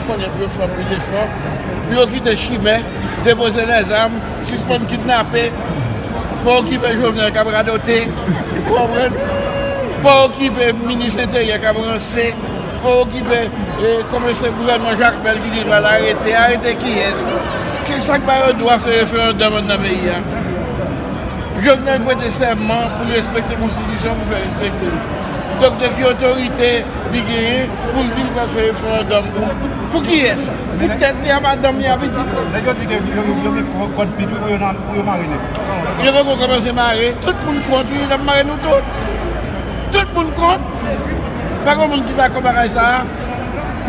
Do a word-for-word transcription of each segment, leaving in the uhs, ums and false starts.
Konnen pou yo fè anpil efò, pou yo kite chimè, depoze lèzam, sispann kidnape, pa okipe Jovenel k ap radote, ou konprann? Pa okipe minis enteryè k ap ranse, pa okipe eh, komisè gouvènman Jakmèl ki di l pral arete. Arete kiyès? Ki sa k ba yo dwa fè referandòm anndan peyi a? Jovenel prete sèman pou l respekte konstitisyon, pou fè respekte l. Donk, de ki otorite li genyen pou l di l pral fè referandòm pou, pou kiyès? Pou tèt li a, madanm li a, pitit li. Nèg yo di ke yo, yo, yo gen kò-, kòd pit wi pou yo nan, pou yo mare nèg. Yo poko kòmanse mare. Tout moun kont wi, n ap mare nou tout. Tout moun kont. Pa gen moun ki dakò bagay sa a.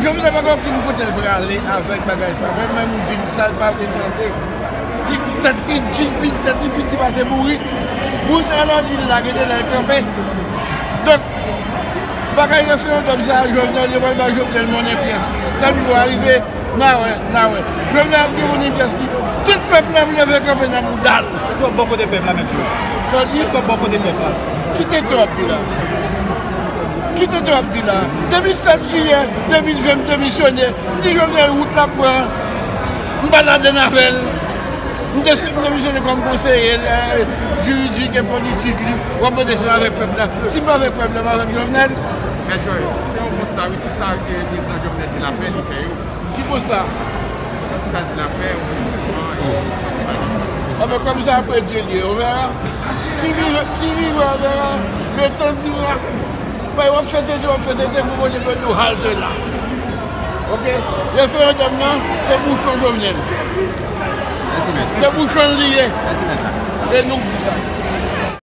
Jovenel pa gen okenn kote l prale avèk bagay sa a. Mwen menm, m di l sa l pa vle tande. Li tèt li di, pi tèt li piti pase bourik. Moun alò di l la, gade lè l kanpe. Donk, bagay referandòm sa a, Jovenel, yo pral ba Jovenel monnen pyès li. Tan nou arive, n a wè, n a wè. Jovenel ap gen monnen pyès li. Tout pèp la ap leve kanpe nan bouda l. Èske w ap bò kote pèp la menm jan? Sa w di? Èske w ap bò kote pèp la? Kite twòp di la. Kite twòp di la. Depi sèt jiyè de mil ven, m demisyone. M di Jovenel wout l ap pran. M pa ladann avè l. M desi-, m demisyone kòm konseye, eh, jiridik e politik li. W ap mande si m avèk pèp la. Si m pa avèk pèp la, m avèk Jovenel. Mèt Joy, se yon konsta wi, tout sa ke prezidan Jovenel di l ap fè, li fè yo. Ki konsta? Tout sa l di l ap fè, opozisyon an, e sa ki pa gen fòs. Anben, kòm sa apre Dye l ye, on verra. Qui vivra, qui vivra verra. Le temps dira. Bay w ap fè tete, w ap fè tete pou Bondye ban nou halte la. Oke? Referandòm nan, se bouchon Jovenel. Mèsi, mèt. Se bouchon li ye. Mèsi, mèt. E nou k di sa.